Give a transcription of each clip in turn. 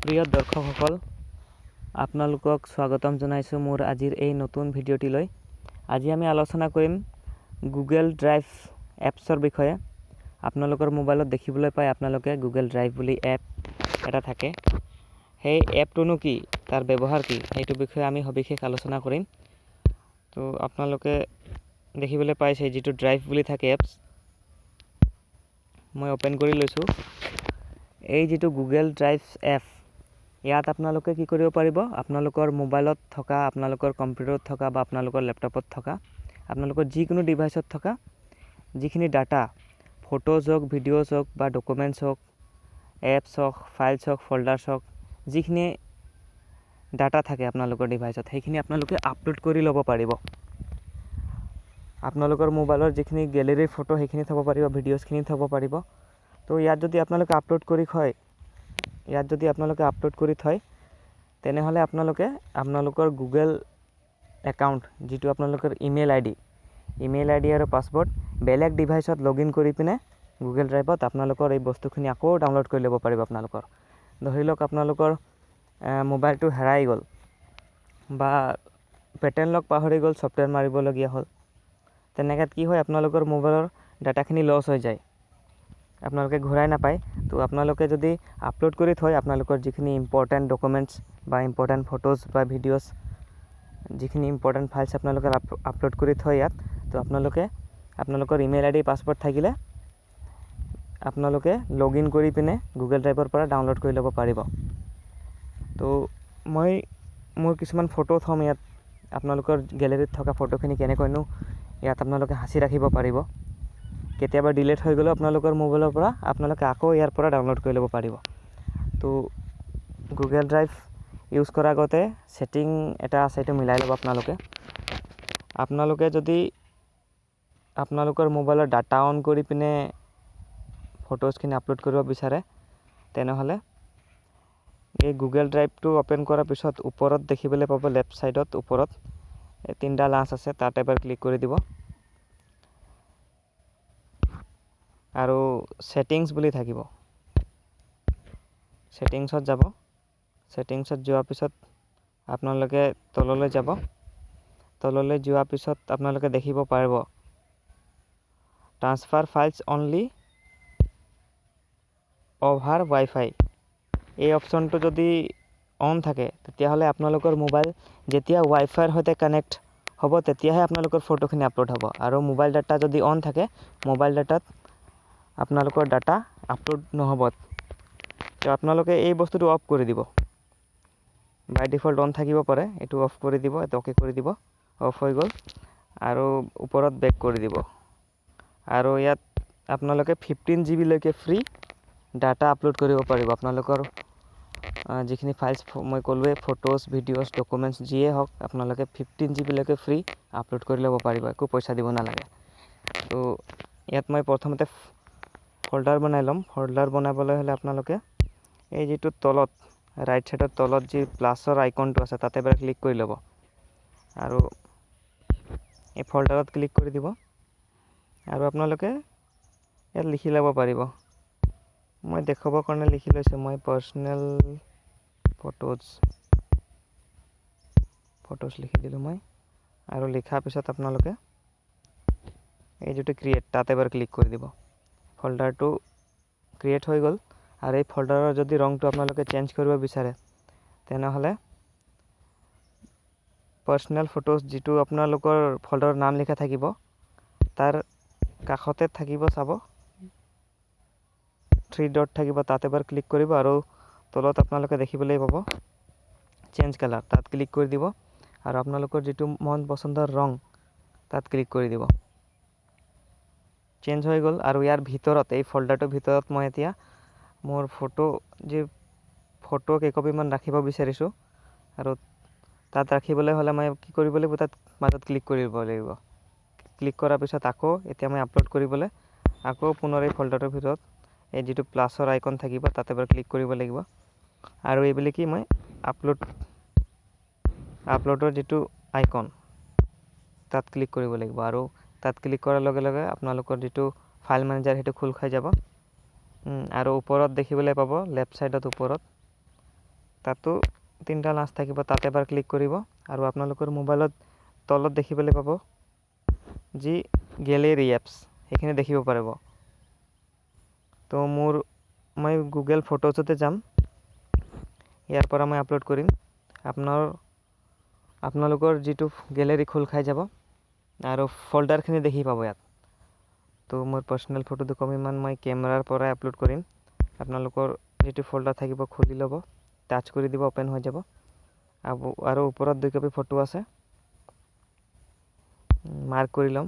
প্ৰিয় দৰ্শকসকল, আপোনালোকক স্বাগতম জনাইছোঁ মোৰ আজিৰ এই নতুন ভিডিঅ'টিলৈ। আজি আমি আলোচনা কৰিম গুগল ড্ৰাইভ এপছৰ বিষয়ে। আপোনালোকৰ মোবাইলত দেখিবলৈ পায় আপোনালোকে গুগল ড্ৰাইভ বুলি এপ এটা থাকে। সেই এপটোনো কি, তাৰ ব্যৱহাৰ কি, সেইটো বিষয়ে আমি সবিশেষ আলোচনা কৰিম। তো আপোনালোকে দেখিবলৈ পাইছে যিটো ড্ৰাইভ বুলি থাকে এপছ, মই অ'পেন কৰি লৈছোঁ। এই যিটো গুগল ড্ৰাইভ এপ, ইয়াত আপোনালোকে কি কৰিব পাৰিব? আপোনালোকৰ মোবাইলত থকা, আপোনালোকৰ কম্পিউটাৰত থকা বা আপোনালোকৰ লেপটপত থকা, আপোনালোকৰ যিকোনো ডিভাইচত থকা যিখিনি ডাটা, ফটোজ হওক, ভিডিঅ'জ হওক বা ডকুমেণ্টছ হওক, এপছ হওক, ফাইলছ হওক, ফ'ল্ডাৰ্ছ হওক, যিখিনি ডাটা থাকে আপোনালোকৰ ডিভাইচত, সেইখিনি আপোনালোকে আপলোড কৰি ল'ব পাৰিব। আপোনালোকৰ মোবাইলৰ যিখিনি গেলেৰীৰ ফটো, সেইখিনি থ'ব পাৰিব, ভিডিঅ'জখিনি থ'ব পাৰিব। তো ইয়াত যদি আপোনালোকে আপলোড কৰি থয়, ইয়াত যদি আপোনালোকে আপলোড কৰি থয়, তেনেহ'লে আপোনালোকে আপোনালোকৰ গুগল একাউণ্ট, যিটো আপোনালোকৰ ইমেইল আই ডি আৰু পাছৱৰ্ড, বেলেগ ডিভাইচত লগ ইন কৰি পিনে গুগল ড্ৰাইভত আপোনালোকৰ এই বস্তুখিনি আকৌ ডাউনলোড কৰি ল'ব পাৰিব। আপোনালোকৰ ধৰি লওক আপোনালোকৰ মোবাইলটো হেৰাই গ'ল বা পেটাৰ্ণ লক পাহৰি গ'ল, ছফ্টৱেৰ মাৰিবলগীয়া হ'ল, তেনেকুৱাত কি হয়, আপোনালোকৰ মোবাইলৰ ডাটাখিনি লছ হৈ যায়, আপোনালোকে ঘূৰাই নাপায়। তো আপোনালোকে যদি আপলোড কৰি থয় আপোনালোকৰ যিখিনি ইম্পৰ্টেণ্ট ডকুমেণ্টছ বা ইম্পৰ্টেণ্ট ফটোজ বা ভিডিঅ'ছ, যিখিনি ইম্পৰ্টেণ্ট ফাইলছ আপোনালোকে আপলোড কৰি থয় ইয়াত, তো আপোনালোকে আপোনালোকৰ ইমেইল আই ডি, পাছৱৰ্ড থাকিলে আপোনালোকে লগ ইন কৰি পিনে গুগল ড্ৰাইভৰ পৰা ডাউনলোড কৰি ল'ব পাৰিব। তো মই মোৰ কিছুমান ফটো থ'ম ইয়াত। আপোনালোকৰ গেলেৰীত থকা ফটোখিনি কেনেকৈনো ইয়াত আপোনালোকে সাঁচি ৰাখিব পাৰিব, কেতিয়াবা ডিলিট হৈ গ'লেও আপোনালোকৰ মোবাইলৰ পৰা আপোনালোকে আকৌ ইয়াৰ পৰা ডাউনলোড কৰি ল'ব পাৰিব। তো গুগল ড্ৰাইভ ইউজ কৰাৰ আগতে ছেটিং এটা আছে, সেইটো মিলাই ল'ব আপোনালোকে। আপোনালোকে যদি আপোনালোকৰ মোবাইলৰ ডাটা অন কৰি পিনে ফটোজখিনি আপলোড কৰিব বিচাৰে, তেনেহ'লে এই গুগল ড্ৰাইভটো অ'পেন কৰাৰ পিছত ওপৰত দেখিবলৈ পাব, লেফ্ট ছাইডত ওপৰত এই তিনিটা লাঞ্চ আছে, তাত এবাৰ ক্লিক কৰি দিব আৰু ছেটিংছ বুলি থাকিব, ছেটিংছত যাব। ছেটিংছত যোৱাৰ পিছত আপোনালোকে তললৈ যাব। তললৈ যোৱাৰ পিছত আপোনালোকে দেখিব পাৰিব "Transfer files only over WiFi"। এই অপশ্যনটো যদি অন থাকে, তেতিয়াহ'লে আপোনালোকৰ মোবাইল যেতিয়া ৱাইফাইৰ সৈতে কানেক্ট হ'ব, তেতিয়াহে আপোনালোকৰ ফটোখিনি আপলোড হ'ব। আৰু মোবাইল ডাটা যদি অন থাকে, মোবাইল ডাটাত আপোনালোকৰ ডাটা আপলোড নহ'ব। তো আপোনালোকে এই বস্তুটো অফ কৰি দিব। বাই ডিফল্ট অন থাকিব পাৰে, এইটো অফ কৰি দিব। এইটো অ'কে কৰি দিব, অফ হৈ গ'ল। আৰু ওপৰত বেক কৰি দিব। আৰু ইয়াত আপোনালোকে 15 জিবিলৈকে ফ্ৰী ডাটা আপলোড কৰিব পাৰিব। আপোনালোকৰ যিখিনি ফাইলছ মই ক'লোৱে, ফটোজ, ভিডিঅ'জ, ডকুমেণ্টছ যিয়ে হওক, আপোনালোকে 15 জিবিলৈকে ফ্ৰী আপলোড কৰি ল'ব পাৰিব, একো পইচা দিব নালাগে। তো ইয়াত মই প্ৰথমতে ফ'ল্ডাৰ বনাই ল'ম। ফ'ল্ডাৰ বনাবলৈ হ'লে আপোনালোকে এই যিটো তলত ৰাইট ছাইডৰ তলত যি প্লাছৰ আইকনটো আছে, তাতে এবাৰ ক্লিক কৰি ল'ব আৰু এই ফ'ল্ডাৰত ক্লিক কৰি দিব। আৰু আপোনালোকে ইয়াত লিখি ল'ব পাৰিব। মই দেখুৱাবৰ কাৰণে লিখি লৈছোঁ। মই পাৰ্চনেল ফটোজ লিখি দিলোঁ মই। আৰু লিখাৰ পিছত আপোনালোকে এই যিটো ক্ৰিয়েট, তাত এবাৰ ক্লিক কৰি দিব। ফ'ল্ডাৰটো ক্ৰিয়েট হৈ গ'ল। আৰু এই ফ'ল্ডাৰৰ যদি ৰংটো আপোনালোকে চেঞ্জ কৰিব বিচাৰে, তেনেহ'লে পাৰ্চনেল ফটোজ যিটো আপোনালোকৰ ফ'ল্ডাৰৰ নাম লিখা থাকিব, তাৰ কাষতে থাকিব চাব, থ্ৰী ডট থাকিব, তাত এবাৰ ক্লিক কৰিব। আৰু তলত আপোনালোকে দেখিবলৈ পাব চেঞ্জ কালাৰ, তাত ক্লিক কৰি দিব আৰু আপোনালোকৰ যিটো মন পচন্দৰ ৰং, তাত ক্লিক কৰি দিব। চেঞ্জ হৈ গ'ল। আৰু ইয়াৰ ভিতৰত, এই ফ'ল্ডাৰটোৰ ভিতৰত মই এতিয়া মোৰ ফটো, যি ফটো কেইকপিমান ৰাখিব বিচাৰিছোঁ। আৰু তাত ৰাখিবলৈ হ'লে মই কি কৰিব লাগিব? তাত মাজত ক্লিক কৰিব লাগিব। ক্লিক কৰাৰ পিছত আকৌ এতিয়া মই আপলোড কৰিবলৈ আকৌ পুনৰ এই ফ'ল্ডাৰটোৰ ভিতৰত এই যিটো প্লাছৰ আইকন থাকিব, তাত এবাৰ ক্লিক কৰিব লাগিব। আৰু এইবুলি কি মই আপলোডৰ যিটো আইকন, তাত ক্লিক কৰিব লাগিব। আৰু তাত ক্লিক কৰাৰ লগে লগে আপোনালোকৰ যিটো ফাইল মেনেজাৰ, সেইটো খোল খাই যাব। আৰু ওপৰত দেখিবলৈ পাব, লেফ্ট ছাইডত ওপৰত তাতো তিনিটা লাঞ্চ থাকিব, তাত এবাৰ ক্লিক কৰিব। আৰু আপোনালোকৰ মোবাইলত তলত দেখিবলৈ পাব যি গেলেৰী এপছ, সেইখিনি দেখিব পাৰিব। তো মই গুগল ফটোজতে যাম, ইয়াৰ পৰা মই আপলোড কৰিম। আপোনালোকৰ যিটো গেলেৰী খোল খাই যাব আৰু ফল্ডাৰখিনি দেখি পাব ইয়াত। তো মোৰ পাৰ্চনেল ফটো দুকপিমান মই কেমেৰাৰ পৰাই আপলোড কৰিম। আপোনালোকৰ যিটো ফল্ডাৰ থাকিব, খুলি ল'ব, টাচ কৰি দিব, অ'পেন হৈ যাব। আৰু ওপৰত 2 কপি ফটো আছে, মাৰ্ক কৰি ল'ম।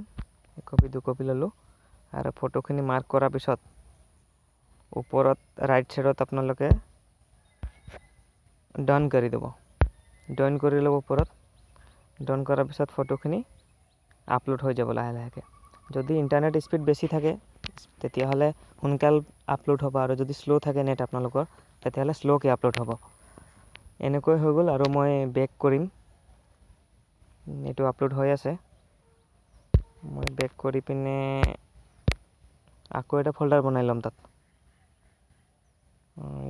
এককপি, 2 কপি ল'লোঁ। আৰু ফটোখিনি মাৰ্ক কৰাৰ পিছত ওপৰত ৰাইট ছাইডত আপোনালোকে ডান কৰি দিব। ডান কৰি ল'ব ওপৰত। ডান কৰাৰ পিছত ফটোখিনি আপলোড হৈ যাব লাহে লাহেকৈ। যদি ইণ্টাৰনেট স্পীড বেছি থাকে, তেতিয়াহ'লে সোনকাল আপলোড হ'ব আৰু যদি শ্ল' থাকে নেট আপোনালোকৰ, তেতিয়াহ'লে শ্ল'কৈ আপলোড হ'ব। এনেকৈ হৈ গ'ল আৰু মই বেক কৰিম। এইটো আপলোড হৈ আছে। মই বেক কৰি পিনে আকৌ এটা ফল্ডাৰ বনাই ল'ম তাত।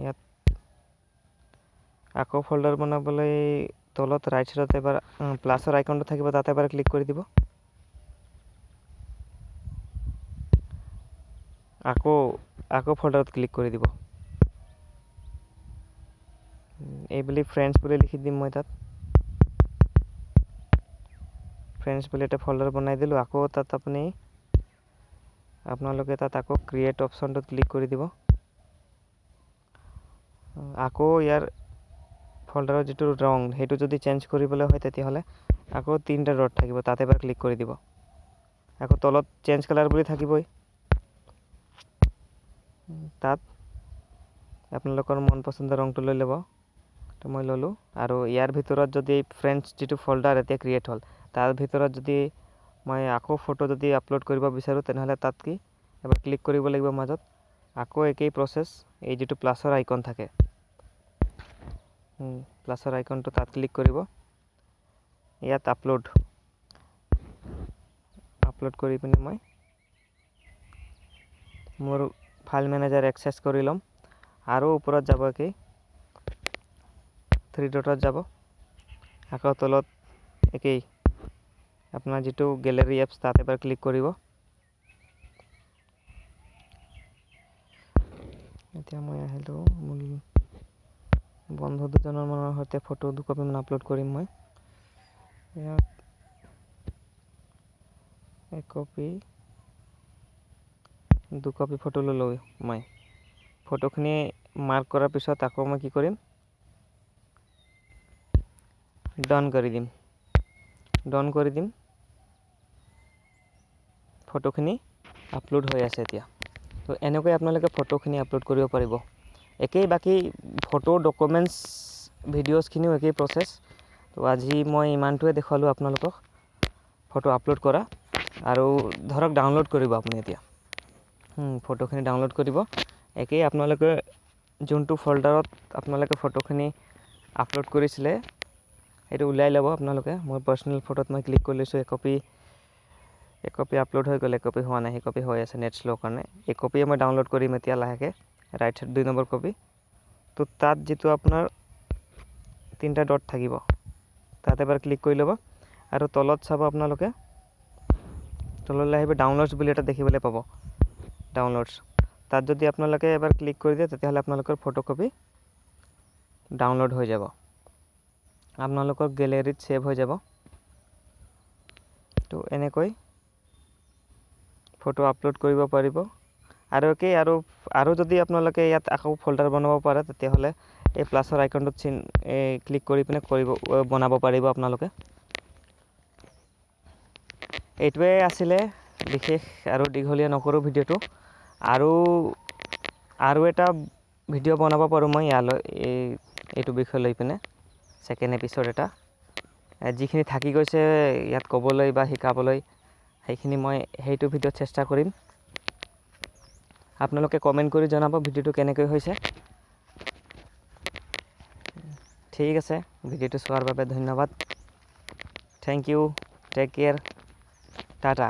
ইয়াত আকৌ ফল্ডাৰ বনাবলৈ তলত ৰাইট ছাইডত এবাৰ প্লাছৰ আইকনটো থাকিব, তাত এবাৰ ক্লিক কৰি দিব। আকৌ ফল্ডাৰত ক্লিক কৰি দিব। এইবুলি ফ্ৰেণ্ডছ বুলি লিখি দিম মই তাত। ফ্ৰেণ্ডছ বুলি এটা ফল্ডাৰ বনাই দিলোঁ। আকৌ তাত আপোনালোকে তাত আকৌ ক্ৰিয়েট অপশ্যনটোত ক্লিক কৰি দিব। আকৌ ইয়াৰ ফল্ডাৰৰ যিটো ৰং, সেইটো যদি চেঞ্জ কৰিবলৈ হয়, তেতিয়াহ'লে আকৌ তিনিটা ডট থাকিব, তাত এবাৰ ক্লিক কৰি দিব। আকৌ তলত চেঞ্জ কালাৰ বুলি থাকিবই। তাত আপোনালোকৰ মন পচন্দৰ ৰংটো লৈ ল'ব। তো মই ল'লোঁ। আৰু ইয়াৰ ভিতৰত যদি ফ্ৰেণ্ডছ যিটো ফল্ডাৰ এতিয়া ক্ৰিয়েট হ'ল, তাৰ ভিতৰত যদি মই আকৌ ফটো যদি আপলোড কৰিব বিচাৰোঁ, তেনেহ'লে তাত কি এবাৰ ক্লিক কৰিব লাগিব মাজত। আকৌ একেই প্ৰচেছ, এই যিটো প্লাছৰ আইকন থাকে, প্লাছৰ আইকনটো, তাত ক্লিক কৰিব। ইয়াত আপলোড কৰি পিনে মই মোৰ ফাইল মেনেজাৰ এক্সেছ কৰি ল'ম। আৰু ওপৰত যাব, একেই থ্ৰী ডটত যাব। আকৌ তলত একেই আপোনাৰ যিটো গেলেৰী এপছ, তাত এবাৰ ক্লিক কৰিব। এতিয়া মই আহিলোঁ, মোৰ বন্ধু দুজনৰ মানৰ সৈতে ফটো 2 কপিমান আপলোড কৰিম মই। ইয়াত এককপি, 2 কপি ফটো ল'লোঁ মই। ফটোখিনি মাৰ্ক কৰাৰ পিছত আকৌ মই কি কৰিম? ডান কৰি দিম। ডান কৰি দিম। ফটোখিনি আপলোড হৈ আছে এতিয়া। তো এনেকৈ আপোনালোকে ফটোখিনি আপলোড কৰিব পাৰিব। একেই বাকী ফটো, ডকুমেণ্টছ, ভিডিঅ'ছখিনিও একেই প্ৰচেছ। তো আজি মই ইমানটোৱে দেখুৱালোঁ আপোনালোকক ফটো আপলোড কৰা। আৰু ধৰক ডাউনলোড কৰিব আপুনি এতিয়া, ফটোখিনি ডাউনলোড কৰিব। একেই, আপোনালোকে যোনটো ফল্ডাৰত আপোনালোকে ফটোখিনি আপলোড কৰিছিলে, সেইটো উলিয়াই ল'ব আপোনালোকে। মোৰ পাৰ্চনেল ফটোত মই ক্লিক কৰি লৈছোঁ। এককপি আপলোড হৈ গ'ল, এককপি হোৱা নাই, সেই কপি হৈ আছে নেট শ্ল' কাৰণে। এই কপিয়ে মই ডাউনলোড কৰিম এতিয়া লাহেকৈ, ৰাইট চাইড 2 নম্বৰ কপি। তো তাত যিটো আপোনাৰ তিনিটা ডট থাকিব, তাত এবাৰ ক্লিক কৰি ল'ব। আৰু তলত চাব আপোনালোকে, তললৈ আহিব, ডাউনলোডছ বুলি এটা দেখিবলৈ পাব, ডাউনলোডছ। তাত যদি আপোনালোকে এবাৰ ক্লিক কৰি দিয়ে, তেতিয়াহ'লে আপোনালোকৰ ফটোকপি ডাউনলোড হৈ যাব, আপোনালোকৰ গেলেৰীত ছেভ হৈ যাব। তো এনেকৈ ফটো আপলোড কৰিব পাৰিব। আৰু একেই আৰু যদি আপোনালোকে ইয়াত আকৌ ফল্ডাৰ বনাব পাৰে, তেতিয়াহ'লে এই প্লাছৰ আইকনটোত এই ক্লিক কৰি পিনে বনাব পাৰিব আপোনালোকে। এইটোৱে আছিলে বিশেষ, আৰু দীঘলীয়া নকৰোঁ ভিডিঅ'টো। আৰু এটা ভিডিঅ' বনাব পাৰোঁ মই ইয়ালৈ এইটো বিষয় লৈ পিনে, ছেকেণ্ড এপিছ'ড এটা। যিখিনি থাকি গৈছে ইয়াত ক'বলৈ বা শিকাবলৈ, সেইখিনি মই সেইটো ভিডিঅ'ত চেষ্টা কৰিম। আপোনালোকে কমেণ্ট কৰি জনাব ভিডিঅ'টো কেনেকৈ হৈছে। ঠিক আছে, ভিডিঅ'টো চোৱাৰ বাবে ধন্যবাদ। Thank you, take care, tata.